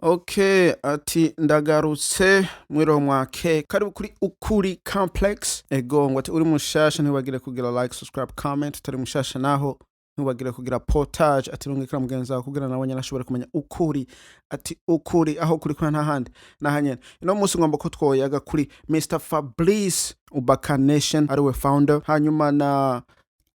Okay, ati ndagarutse mwiriwe mwake, karibu kuri Ukuri Complex. Ego, ngo ati uri mushasha ntibagire kugira like, subscribe, comment. Utari mushasha naho ntibagire kugira partage, ati rungikira mugenzi wawe kugira nawe nyene ashobore kumenya ukuri. Ati ukuri aho kuri kuna ntahandi nahanyene. Ino munsi ngomba ko twoyaga kuri Mr Fabrice Ubaka Nation, ariwe founder, hanyuma na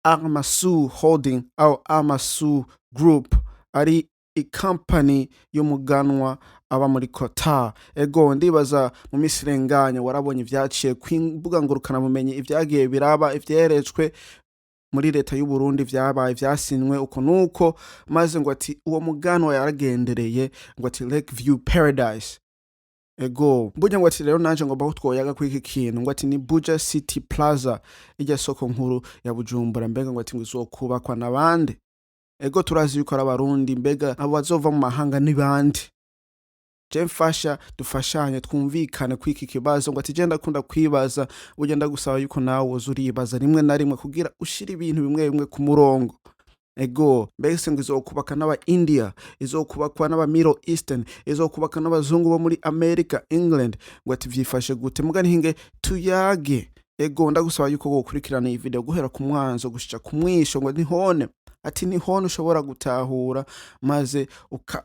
Armasu Holding au Armasu Group, ari ikampani y'umuganwa aba muri Qatar. Ego, ndibaza mu minsi irenganye warabonye ivyaciye kw'imbuga ngurukanabumenyi, ivyagiye biraba, ivyeretswe muri leta y'u Burundi, vyabaye vyasinywe uko nuko, maze ngo ati uwo muganwa yaragendereye ngo ati Lake View Paradise. Ego, burya ngo ati rero nanje ngomba ko twoyaga kuri iki kintu, ngo ati ni Buja City Plaza, irya soko nkuru ya Bujumbura. Mbega ngo ati ngo izokubakwa nabande? Ego, turazi yuko ari Abarundi. Mbega abo bazova mu mahanga ni bande? Je mfasha dufashanye twumvikane kuri iki kibazo. Ngo ati je ndakunda kwibaza, burya ndagusaba yuko nawe woza uribaza rimwe na rimwe kugira ushire ibintu bimwe bimwe ku murongo. Ego, mbese ngo izokubaka n'aba India, izokubakwa n'aba Middle Eastern, izokubaka n'abazungu bo muri America, England? Ngo ati vyifashe gute? Muga ntinge tuyage. Ego, ndagusaba yuko wokurikirana iyi video guhera ku mwanzo gushika ku mwisho, ngo nihone ati nihone ushobora gutahura maze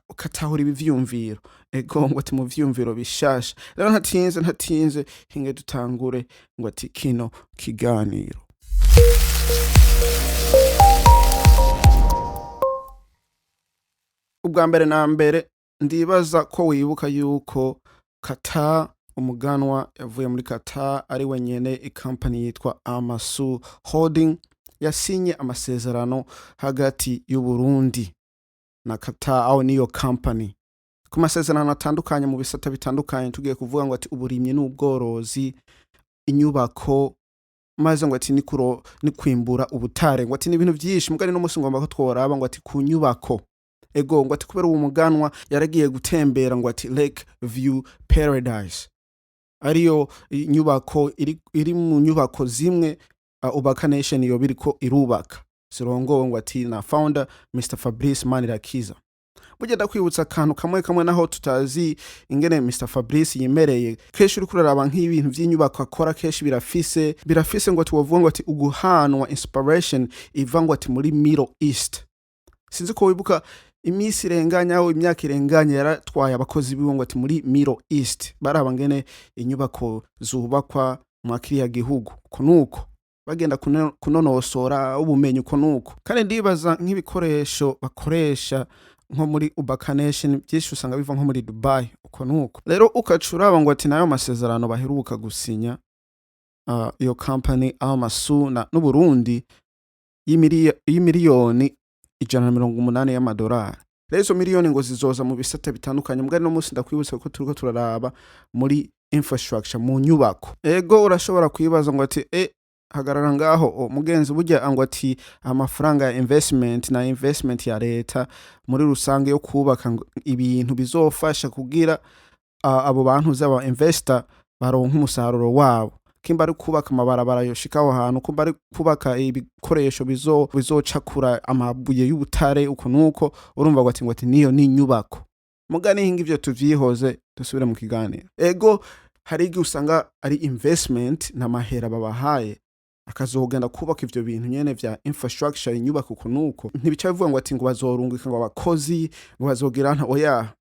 ukatahura ibi vyiyumviro. Ego, ngo ati mu vyiyumviro bishasha. Rero ntatinze, hinge dutangure ngo ati kino kiganiro. Ubwa mbere na mbere, ndibaza ko wibuka yuko Qatar, umuganwa yavuye muri Qatar ari wenyene ikampani yitwa Amasu Holding yasinye amasezerano hagati y'u Burundi na Qatar, aho niyo company, ku masezerano atandukanye mu bisata bitandukanye. Tugiye kuvuga ngo ati uburimyi n'ubworozi, inyubako, maze ngo ati nikuro ni kwimbura ubutare, ngo ati ni ibintu byinshi. Mugari no musi ngomba ko tworaba ngo ati ku nyubako. Ego, ngo ati kubera uwo muganwa yaragiye gutembera ngo ati Lake View Paradise, ariyo inyubako iri mu nyubako zimwe Ubaka Nation yoba iriko irubaka, zirongowe ngo ati na founder Mr Fabrice Manirakiza. Burya ndakwibutsa akantu kamwe kamwe, naho tutazi ingene Mr Fabrice yimereye. Kenshi uriko uraraba nk'ibintu vy'inyubako akora, kenshi birafise ngo tuwovuga ngo ati uguhanwa inspiration iva ngo ati muri Middle East. Sinzi ko wibuka iminsi irenganye, aho imyaka irenganye yaratwaye abakozi biwe ngo ati muri Middle East, baraba ngene inyubako zubakwa mwa kiriya gihugu, uko nuko bagenda kunonosora ubumenyi, uko nuko. Kandi ndibaza nk'ibikoresho bakoresha nko muri Ubaka Nation byinshi usanga biva nko muri Dubai, uko nuko. Rero ukaca uraba ngo ati nayo masezerano baheruka gusinya, iyo company Almasuna n'Uburundi, y'imiliyoni 180 y'amadolari. Rero izo miliyoni ngo zizoza mu bisata bitandukanye. Mugari no munsi ndakwibutsa ko turiko turaraba muri infrastructure, mu nyubako. Ego, urashobora kwibaza ngo ati hagarara ngaho, o, mugenzi, burya ngo ati amafaranga ya investment na investment ya leta muri rusange yo kubaka ngo ibintu bizofasha kugira abo bantu z'aba investor baronka umusaruro wabo, kimba ari kubaka amabarabara yoshika aho hantu, kumba ari kubaka ibikoresho bizocakura amabuye y'ubutare, uko nuko. Urumva ngo ati niyo ni inyubako. Mugani hinga ivyo tuvyihoze, dusubire mu kiganiro. Ego, hari igihe usanga ari investment n'amahera babahaye akazogenda kubaka ivyo bintu nyene vya infrastructure, inyubako, uko nuko. Ntibica bivuga ngo ati ngo bazorungika ngo abakozi ngo bazogira nta, oya.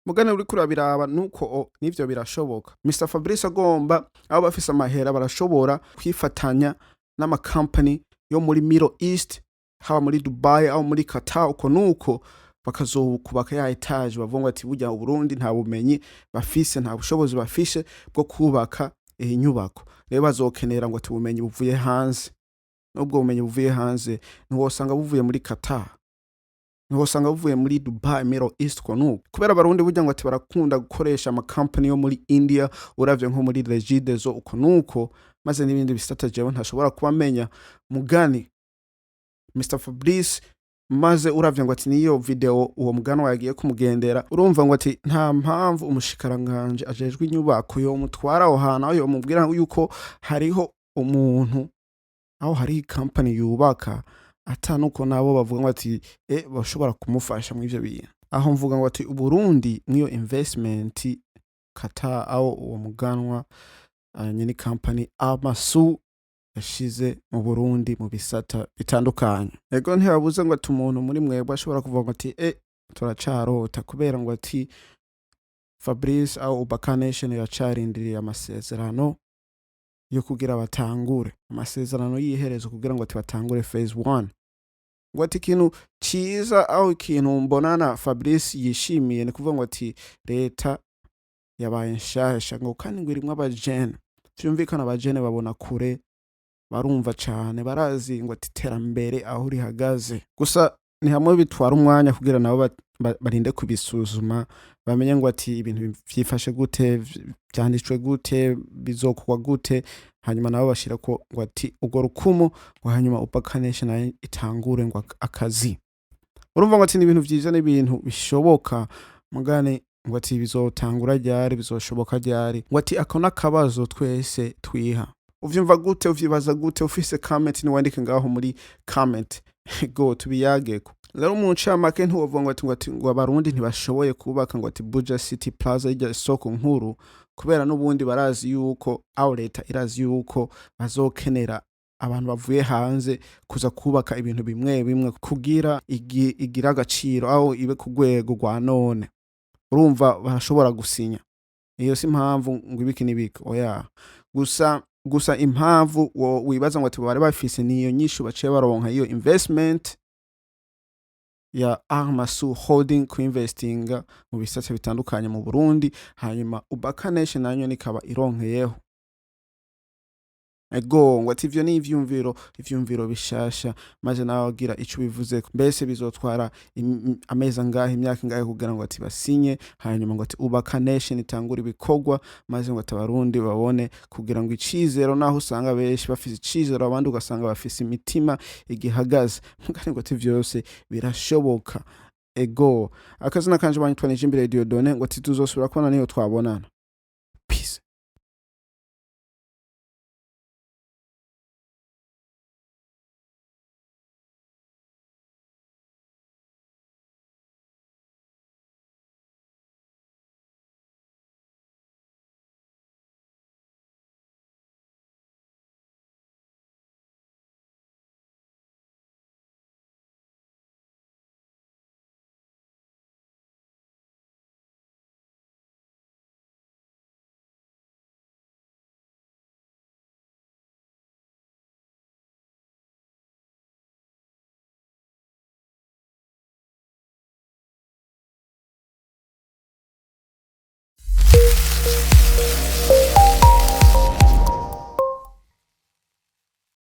Mugane uriko urabiraba nuko nivyo birashoboka. Mr Fabrice agomba, abo bafise amahera barashobora kwifatanya n'amakampani yo muri Middle East, haba muri Dubai aho muri Qatar, uko nuko, bakazokubaka ya étage. Bavuga ngo ati burya Uburundi nta bumenyi bafise, nta bushobozi bafise bwo kubaka iyi nyubako. Rero bazokenera ngo ati ubumenyi buvuye hanze. N'ubwo bumenyi buvuye hanze ntiwosanga buvuye muri Qatar, ntiwosanga buvuye muri Dubai, Middle East, uko nuko. Kubera Abarundi burya ngo ati barakunda gukoresha amakampani yo muri India, uravye nko muri Regideso, uko nuko, maze n'ibindi bisata jewe ntashobora kuba menya. Mugani Mr Fabrice, maze uravye ngo ati niyo video uwo muganwa yagiye kumugendera, urumva ngo ati nta mpamvu umushikaranganje ajejwe inyubako yomutwara aho hantu, aho yomubwira yuko hariho umuntu, aho hari company yubaka, ata nuko nabo bavuga ngo ati bashobora kumufasha muri ivyo bintu. Aho mvuga ngo ati Uburundi mwiyo investment Qatar, aho uwo muganwa nyene company Amasu yashize mu Burundi mu bisata bitandukanye. Ego, ntibabuze ngo ati umuntu muri mwebwe ashobora kuvuga ngo ati turacarota, kubera ngo ati Fabrice aho Ubaka Nation iracarindiriye amasezerano yo kugira batangure, amasezerano y'iherezo kugira ngo ati batangure phase 1. Ngo ati ikintu ciza, aho ikintu mbonana Fabrice yishimiye, ni kuvuga ngo ati leta yabaye nshasha, ngo kandi ngo irimwo abajene. Vyumvikana, abajene babona kure, barumva cane, barazi ngo ati iterambere aho rihagaze. Gusa ni hamwe bitwara umwanya kugira nabo barinde kubisuzuma, bamenye ngo ati ibintu vyifashe gute, vyanditswe gute, bizokorwa gute, hanyuma nabo bashirako ngo ati urwo rukumu, ngo hanyuma Ubaka Nation nayo itangure ngo akazi. Urumva ngo ati ni ibintu vyiza, n'ibintu bishoboka, mugane ngo ati bizotangura ryari, bizoshoboka ryari? Ngo ati ako n'akabazo twese twiha. Uvyumva gute? Uvyibaza gute? Ufise comment, niwandike ngaho muri comment go tubiyageko. Rero mu ncamake, ntiwovuga ngo ati ngo Abarundi ntibashoboye kubaka ngo ati Buja City Plaza, irya isoko nkuru, kubera n'ubundi barazi yuko, aho leta irazi yuko bazokenera abantu bavuye hanze kuza kubaka ibintu bimwe bimwe kugira igire agaciro, aho ibe ku rwego rwa none. Urumva barashobora gusinya, iyo si impamvu ngo ibiki n'ibiki, oya. Gusa impamvu wo wibaza ngo ati bari bafise niyo nyishu baciye baronka iyo investment ya Armasu Holding kuinvestinga mu bisata bitandukanye mu Burundi, hanyuma Ubaka Nation nayo nikaba ironkeyeho. Ego, ngo ati ivyo ni ivyumviro bishasha, maze nawe agira ico bivuze. Mbese bizotwara amezi angahe, imyaka ingahe kugira ngo ati basinye, hanyuma ngo ati Ubaka Nation itangure ibikorwa, maze ngo ati Abarundi babone kugira ngo icizero, naho usanga benshi bafise icizero, abandi ugasanga bafise imitima igihagaze, mugani ngo ati vyose birashoboka. Ego, akazina kanje banyitwa Nijimbere Dieudonné, ngo ati tuzosubira kubona niyo twabonana.